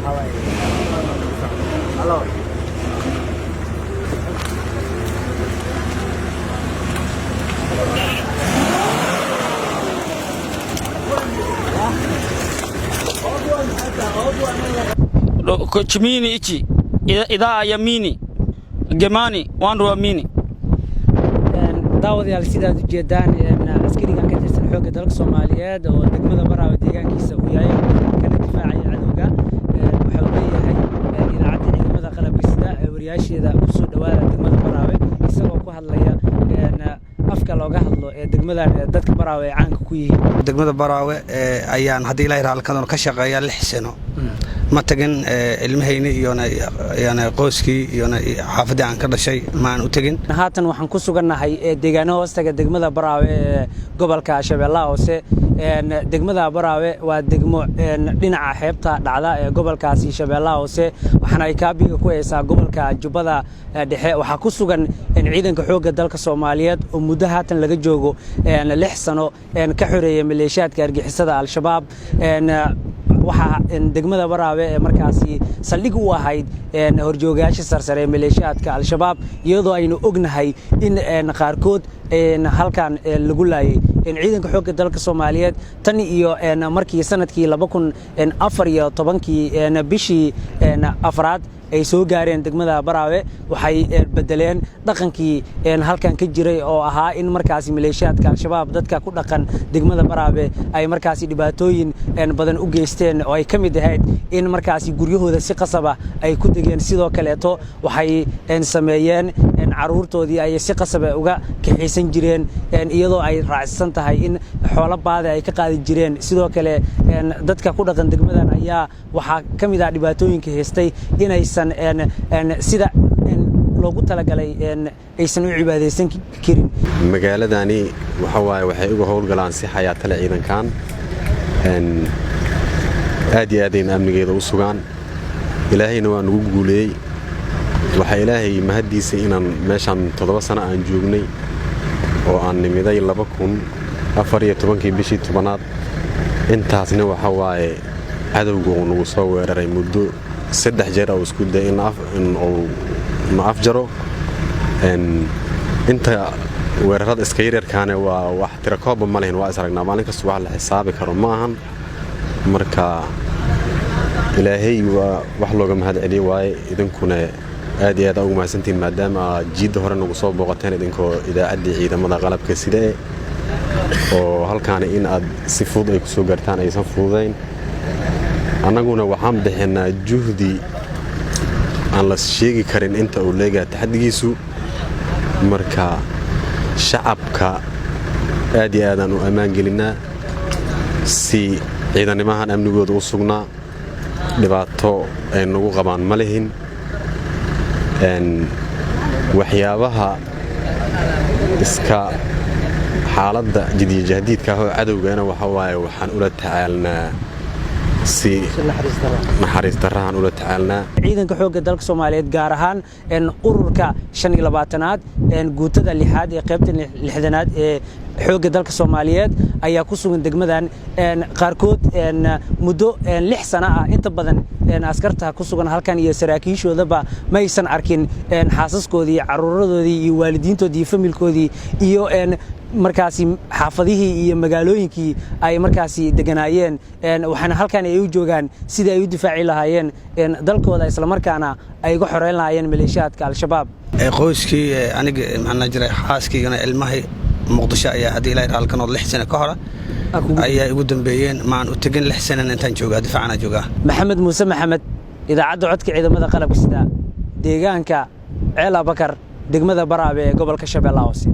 Waxaa waaye, halo. Chimini ichi idhaa ya mini gemani wandu wa mini. Daawadayaal, sidaad ujeedaan, askarigan ka tirsan xoogga dalka Soomaaliyeed oo degmada Baraawe deegaankiisa uu yahay kana difaacaya cadowga, waxa uu leeyahay idaacadda ciidamada qalabka sida wariyaasheeda kusoo dhowaada degmada Baraawe, isagoo ku hadlaya afka looga hadlo ee degmadan dadka Baraawe ay caanka ku yihiin. Degmada Baraawe ayaan haddii Ilahay raalkadoon ka shaqeeya 6 sano. Ma tagin ilmahayni iyona qoyskii iyona xaafaddii aan ka dhashay maan u tegin. Haatan waxaan ku sugannahay deegaano hoostaga degmada Baraawe ee gobolka Shabeellaha Hoose. Degmada Baraawe waa degmo dhinaca xeebta dhacda ee gobolkaasi Shabeellaha Hoose, waxaana ay kaabiga ku haysaa gobolka Jubbada Dhexe. Waxaa ku sugan ciidanka xoogga dalka Soomaaliyeed oo muddo haatan laga joogo 6 sano ka xoreeyay maleeshiyaadka argixisada Al-Shabaab. Waxaa degmada Baraawe ee markaasi saldhig u ahayd horjoogayaasha sarsare ee maleeshiyaadka Al-Shabaab, iyadoo aynu ognahay in qaarkood halkan lagu laayay. Ciidanka xoogga dalka Soomaaliyeed tan iyo markii sanadkii 2014-kii bishii afraad ay soo gaareen degmada Baraawe, waxay bedeleen dhaqankii halkan ka jiray oo ahaa in markaasi maleeshiyaadka Al-Shabaab dadka ku dhaqan degmada Baraawe ay markaasi dhibaatooyin badan u geysteen, oo ay ka mid ahayd in markaasi guryahooda si qasaba ay ku degeen. Sidoo kaleeto waxay sameeyeen caruurtoodii ay si qasaba uga kaxaysan jireen, iyadoo ay raacsan tahay in xoolo baada ay ka qaadi jireen. Sidoo kale dadka ku dhaqan degmadan ayaa waxaa ka mid ah dhibaatooyinka haystay inaysan sida loogu talagalay aysan u cibaadaysan karin. Magaaladani waxa waaye waxay uga howlgalaan si xayaatale ciidankan, aad iyo aadayna amnigeeda u sugaan. Ilaahayna waa nagu guuleeyey. Waxaa Ilaahay mahaddiisa inaan meeshaan 7 sano aan joognay oo aan nimiday 2014-kii bishii 10aad. Intaasna waxa waaye cadowga uu nagu soo weeraray muddo saddex jeer oo isku day in uu na afjaro. Inta weerarada iska yaryarkaane waa wax tirakoobba ma lihin, waa is aragnaa maalin kasta, wax la xisaabi karo ma ahan. Marka Ilaahay waa wax looga mahad celiyo waaye. Idinkuna aad iyo aad aa ugu mahadsantihiin maadaama aad jiidda hore nagu soo booqateen idinkoo idaacaddii ciidamada qalabka sida oo halkaana in aad si fudud ay ku soo gaartaan aysan fududayn. Annaguna waxaan bixinnaa juhdi aan la sheegi karin inta uu leegaha taxadigiisu. Marka shacabka aad iyo aadaan u ammaan gelinnaa si ciidanimahan amnigooda u sugnaa, dhibaato ay nagu qabaan ma lihin. Waxyaabaha iska xaaladda jidyajahdiidka ah oo cadowgana waxa waaye waxaan ula tacaalnaa si naxariis darrahan ula tacaalnaa. Ciidanka xoogga dalka Soomaaliyeed, gaar ahaan ururka 25aad, guutada lixaad ee qaybta 60aad ee xoogga dalka Soomaaliyeed ayaa ku sugan degmadan. Qaarkood muddo 6 sano ah inta badan askarta ku sugan halkan iyo saraakiishoodaba maysan arkin xaasaskoodii, caruuradoodii iyo waalidiintoodii iyo familkoodii iyo markaasi xaafadihii iyo magaalooyinkii ay markaasi deganaayeen. Waxaana halkan ay u joogaan sidii ay u difaaci lahaayeen dalkooda, islamarkaana ay uga xoreyn lahaayeen maleeshiyaadka Al-Shabaab. Qoyskii aniga maxaa jiray, xaaskaygana ilmahay Muqdisho ayaa haddii Ilahay raalkanood 6 sano ka hore ayaa igu dambeeyeen. Maan u tegin 6 sanana intaan joogaa, difaacana joogaa. Maxamed Muuse Maxamed, idaacadda codka ciidamada qalabka sida, deegaanka Ceel Abakar, degmada Baraabe ee gobolka Shabeellaha Hoose.